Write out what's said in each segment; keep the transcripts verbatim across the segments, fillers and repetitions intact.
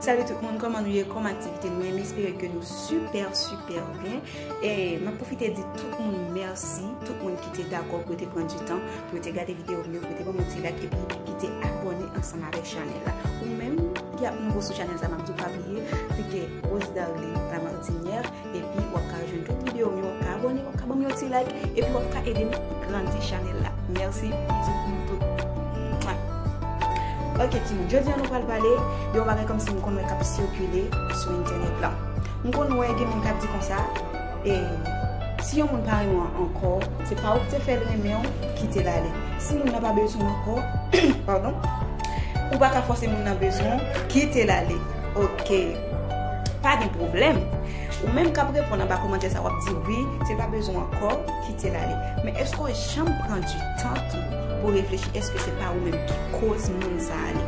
Salut tout moun, kòman nou ye? Kòman aktivite nou ye? M espere ke nou super, super byen. E m ap pwofite di tout moun mèsi, tout moun ki te dakò pou yo te pran du tan pou yo te gade videyo m yo, pou yo te ban m yon ti like epi ki te abòne ansanm avèk chanèl la. Ou menm ki ap nouvo sou chanèl sa, m ap di w pa bliye klike Rose Darly Lamartinière. Epi w ap ka jwenn tout videyo m yo, w ap ka abòne, w ap ka ban m yon ti like, epi w ap ka ede m grandi chanèl la. Mèsi, bizou pou nou tout. Mwa. Ok timoun, jodi a nou pral pale de yon bagay kòmsi m konn wè k ap sikile sou entènèt la. M konn wè gen moun k ap di konsa, e, si yon moun pa renmen w ankò, se pa ou ki te fè l renmen w, kite l ale. Si moun nan pa bezwen w ankò, padon, ou pa ka fòse moun nan bezwen w, kite l ale. Ok. Pa gen pwoblèm. Ou menm k ap reponn anba kòmantè sa, w ap di, wi, si l pa bezwen w ankò, kite l ale. Men èske w janm pran du tan tou pou reflechi, èske se pa ou menm ki koz moun sa ale?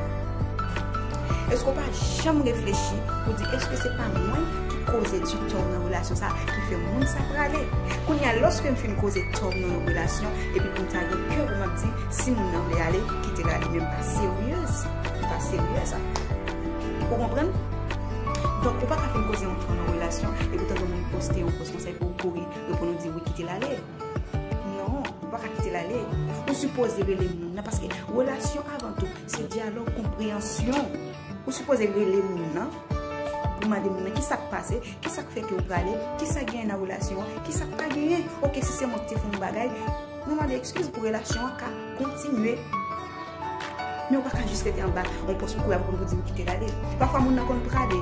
Èske w pa janm reflechi pou di, èske se pa mwen ki koze du tò nan relasyon sa ki fè moun sa prale? Kounye a, lòske m fin koze tò nan yon relasyon, epi pou m ta gen kè pou m ap di, si moun nan vle ale, kite l ale, men m pa seryez. M pa seryez. Ou konprann? Donk, ou pa ka fin koze yon tò nan relasyon, epi w tande yon moun poste yon post konsa, epi w kouri reponn ou di, wi, kite l ale. Non, ou pa ka kite l ale. Ou sipoze rele moun nan, paske relasyon avan tou, se dyalòg, konpreyansyon. Ou sipoze rele moun nan pou mande moun nan ki sa k pase, ki sa k fè ke w prale, ki sa k genyen nan relasyon an, ki sa k pa genyen. Ok, si se mwen ki te fè yon bagay, nou mande ekskiz pou relasyon an ka kontinye. Men ou pa ka jis rete anba yon pòs pou kouri ap konn pou di m kite l ale. Pafwa moun nan konn prale.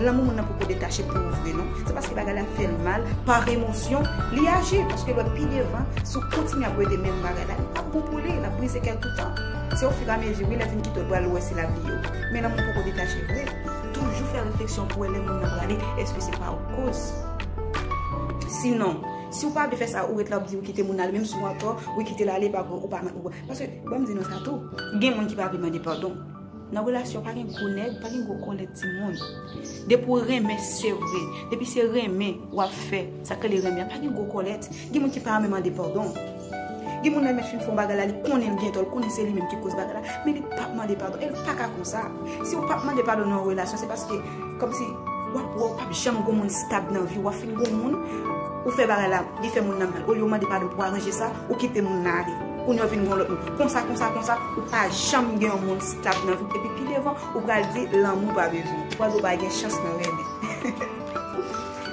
Lanmou moun nan poko detache pou ou vre non. Se paske bagay la fè l mal, pa emosyon, li aji. Paske lè pi devan, si w kontinye ap rete menm bagay la, li p ap bon pou li, l ap brize kè l toutan. Se ofiramezi, wi, lè l fin kite w, l pral wè si l ap bliye w. Men lanmou poko detache vre. Toujou fè refleksyon pou wè lè moun nan prale, èske se pa ou k koz? Sinon, si w pa vle fè sa, ou ret la, w ap di ou kite moun nan ale, menm si w antò, wi, kite l ale, pa, ou pa, ou pa, paske, ban m di nou sa tou, gen moun ki pa vle mande padon. Nan relasyon, pa gen gwo nèg, pa gen gwo kòlèt timoun. Depi w renmen, se vre. Depi se renmen w ap fè, sa k rele renmen an, pa gen gwo kòlèt. Gen moun ki pa renmen mande padon. Gen moun nan mèt fin fè yon bagay la, li konnen l gen tò, l konnen se li menm ki koz bagay la, men li p ap mande padon. E l pa ka konsa. Si w p ap mande padon nan yon relasyon, se paske, kòmsi, w ap wè w p ap janm gon moun stab nan vi w, w ap fin gon moun, ou fè bagay la, li fè moun nan mal. Olye w mande padon pou aranje sa, ou kite moun nan ale. Kounye a w vin gon lòt moun. Konsa, konsa, konsa, ou pa janm gen yon moun stab nan vi w. Epi pi devan, ou pral di lanmou pa bezwen. Ou pral di w pa gen chans nan renmen.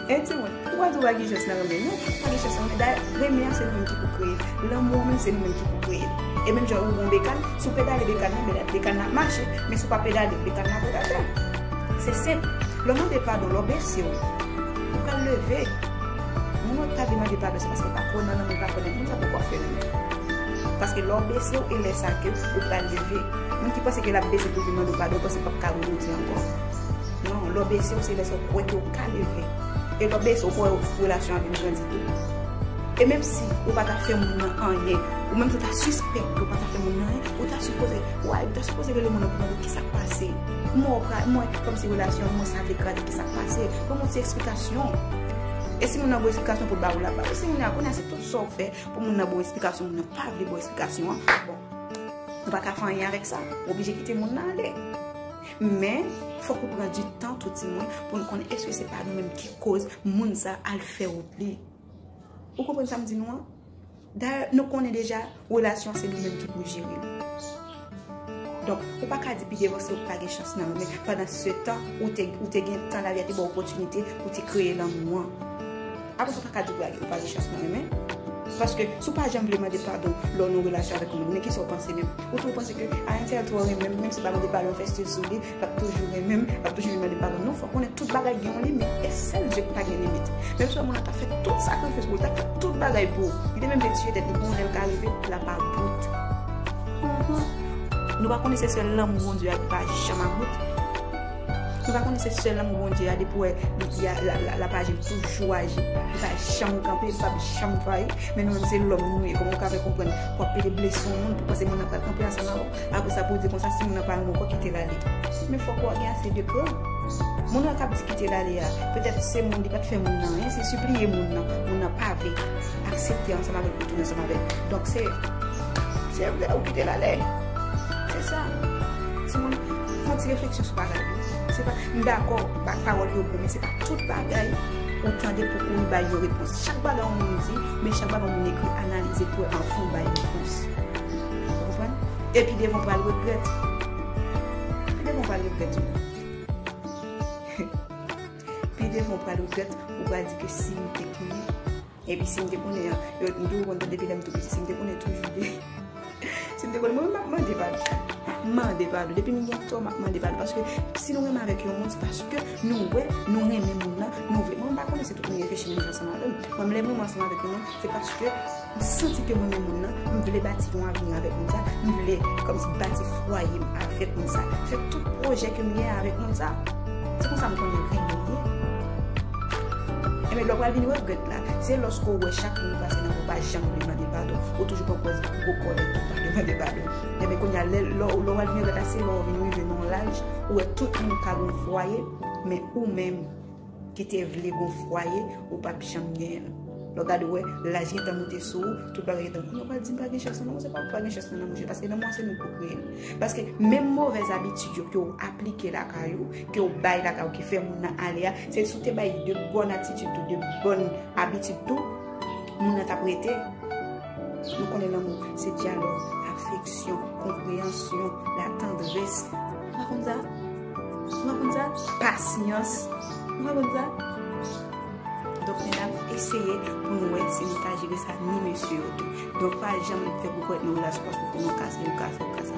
E timoun, ou pral di w pa gen chans nan renmen. Non, ou pa gen chans nan renmen. Dayè, renmen an se nou menm ki pou kreye l. Lanmou an menm se nou menm ki pou kreye l. E menm jan ou gon bekann, si w pedale bekann nan, bekann nan ap mache. Men si w pa pedale, bekann nan ap ret atè. Se senp. Lè w mande padon, lè w bese w, ou pral leve. Moun ou pa vle mande padon, se paske l pa kwè nan lanmou, l pa kwè nan moun sa poko ap fè renmen. Paske lè w bese w, e lè sa ke ou pral leve. Moun ki panse ke l ap bese pou l vin mande w padon, panse l p ap ka rebonti ankò. Non, lè w bese w, se lè sa w kwè ke w ka leve. E lè w bese w, ou kwè relasyon an vin grandi tou. E menm si ou pa ta fè moun nan anyen, ou menm si w ta sispèk ke w pa ta fè moun nan anyen, ou ta sipoze, why, ou ta sipoze rele moun nan pou mande ki sa k pase. M wè w pra-, m wè kòmsi relasyon an kòmanse ap degrade, ki sa k pase. Ban m yon ti eksplikasyon. E si moun nan ba w eksplikasyon pou l ba ou la, ba ou. Si moun nan konnen se tout sa w fè pou moun nan ba w eksplikasyon, moun nan pa vle ba w eksplikasyon an, bon, nou pa ka fè anyen avèk sa. Ou oblije kite moun nan ale. Men, fòk ou pran du tan tou timoun pou nou konnen èske se pa nou menm ki koz moun sa al fè wout li. Ou konprann sa m di nou an? Dayè, nou konnen deja, relasyon se nou menm ki pou jere l. Donk, ou pa ka di pi devan se ou ki pa gen chans nan renmen, pandan se tan, ou te, ou te gen tan, lavi a te ba w opòtinite pou te kreye lanmou an. Apre sa, ou pa ka di ou pa, ou pa gen chans nan renmen. Paske, si w pa janm vle mande padon lè w nan yon relasyon avèk yon moun, men kisa w panse menm? Ou tou panse ke, a, entèl twò renmen m, menm si l pa mande padon, fè stil sou li, l ap toujou renmen m, l ap toujou vin mande padon. Non, fò w konnen tout bagay gen yon limit, e sèl Dye ki pa gen limit. Menm si yon moun nan ta fè tout sakrifis pou ou, l ta fè tout bagay pou ou, li te menm vle tiye tèt li, gon lè l ka rive, l ap about. Mhm. Nou pa konnen se sèl lanmou Bondye a ki pa janm about? Nou pa konnen se sèl lanmou Bondye a, depi w wè li, li a, la, la, la pa janm toujou aji, li pa janm kanpe, li pa janm fayi, men nou menm se lòm nou ye, kòman w ka fè konprann w ap pede blese yon moun pou panse moun nan pral kanpe ansanm avè w? Apre sa, pou w di konsa, si moun nan pa renmen w ankò, kite l ale. Men fòk ou gen ase de kran. Moun nan k ap di kite l ale a, petèt se moun, li pa t fè moun nan anyen, se sipliye moun nan, moun nan pa vle aksepte ansanm avè l pou tounen ansanm avè l. Donk, se, se vre, ou kite l ale. Se sa. Timoun, fè yon ti refleksyon sou bagay yo. Se pa, m dakò, ba-, pawòl yo bon, men se pa tout bagay ou tande pou kouri bay yon repons. Chak bagay yon moun di, men chak bagay yon moun ekri, analize pou wè anvan w bay repons. Ou konprann? Epi devan w pral regrèt. Pi devan w pral regrèt, wi. Pi devan w pral regrèt, ou pral di ke si m te konnen. Epi si m te konnen, yo, m toujou konn tande depi lè m tou piti, si m te konnen toujou de, si m te konnen, mwen menm m ap mande padon. M ap mande padon. Depi m gen tò, m ap mande padon. Paske si nou renmen avèk yon moun, se paske nou wè, nou renmen moun nan, nou vle. Mwen m pa konnen si tout moun reflechi menm jan ansanm avè m. Mwen, lè mwen ansanm avèk yon moun, se paske m santi ke mwen renmen moun nan, m vle bati yon avni avèk moun sa, m vle kòmsi bati fwaye m avèk moun sa, fè tout pwojè ke m gen avèk moun sa. Se konsa m konnen renmen ye. Enben, lè w pral vin regrèt la, se lòske w wè chak moun ou pase nan ou pa janm vle mande padon, ou toujou pran pòz gwo kòlèt pou pa vle mande padon. Enben, kounye a, lè, lè, lè w pral vin regrèt la, se lè w vin rive nan yon laj, ou wè tout moun ka gon fwaye, men ou menm ki te vle gon fwaye, ou p ap janm genyen l. Lè w gade, w wè laj gentan moute sou ou, tout bagay gentan. Kounye a w pral di m pa gen chans nan lanmou, se pa w pa gen chans nan lanmou, paske lanmou a se nou k pou kreye l. Paske menm movèz abitid yo ke w aplike lakay ou, ke w bay lakay ou, ki fè moun nan ale a, se si w te bay de bòn atitid tou, de bòn abitid tou, moun nan t ap rete. Nou konnen lanmou se dyalòg, afeksyon, konpreyansyon, latandrès. Ou pa konn sa? Ou pa konn sa? Pasyans. Ou pa konn sa? Donk, medam, eseye pou nou wè si nou ta jere sa, ni mesye yo tou. Donk, pa janm fè gwo kòlèt nan relasyon paske w konnen w kase, w kase, w kase.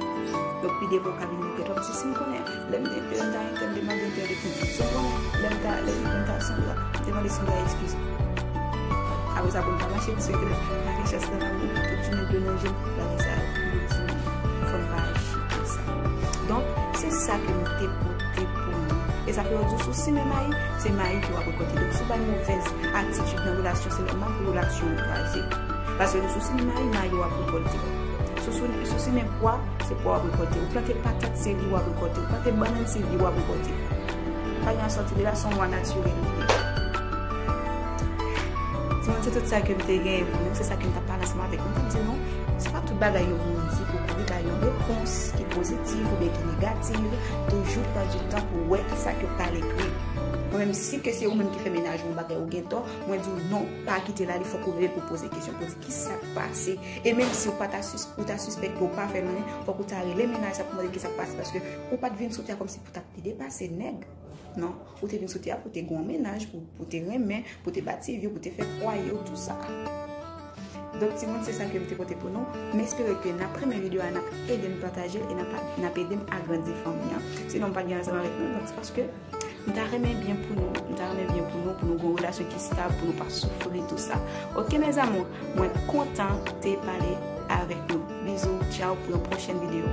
Donk, pi devan w ka vin regrèt, w ap di, si m konnen, lè m te, lè m ta entèl, m te mande entèl eskiz. Si m konnen, lè m ta, lè m ta Sandra, m te mande Sandra eskiz. Apre sa, pou m ta mache, m swete, pa gen chans nan lanmou, tout jounen dlo nan je m, bagay sa yo, pou yo di m, fò m pa aji konsa. Donk, se sa ke m te pote pou nou. E sa fè yo di w, si w simen mayi, se mayi ke w ap rekòlte. Donk, si w bay movèz atitid nan relasyon, se nòmal pou relasyon an kraze. Paske si w simen mayi, mayi w ap rekòlte. Si w, si w simen pwa, se pwa w ap rekòlte. Ou plante patat, se li w ap rekòlte. Ou plante bannann, se li w ap rekòlte. Pa gen sòti de la, se yon lwa natirèl li ye. Timoun, se tout sa ke m te genyen pou nou, se sa ke m t ap pale ansanm avèk nou. M di nou, se pa tout bagay yon moun di pou kouri bay yon repons ki pozitif oubyen ki negatif. Toujou pran di tan pou wè kisa ke w pral ekri. Mwen menm, si ke se ou menm ki fè mennaj ou yon bagay, ou gen tò, mwen di w non, pa kite l ale, fòk ou rele pou poze kesyon, pou di kisa k pase. E menm si ou pa ta sis-, ou ta sispèk ke w pa fè l anyen, fòk ou ta rele mennaj sa pou mande kisa k pase, paske ou pa t vin sou tè a kòmsi pou w t ap te depase nèg. Non, ou te vin sou tè a pou te gen yon mennaj, pou, pou te renmen, pou te bati vi w, pou te fè fwaye w, tou sa. Donk, timoun, se sa ke m te pote pou nou. M espere ke n ap renmen videyo a, n ap ede m pataje l e n ap, n ap ede m agrandi fanmi an. Sinon, m pa gen ansanm avèk nou, donk se paske m ta renmen byen pou nou. M ta renmen byen pou nou, pou nou gen yon relasyon ki stab, pou nou pa soufri, tou sa. Oke, mes amours, mwen kontan te pale avèk nou. Bizou, tchaw, pou yon pwochèn videyo.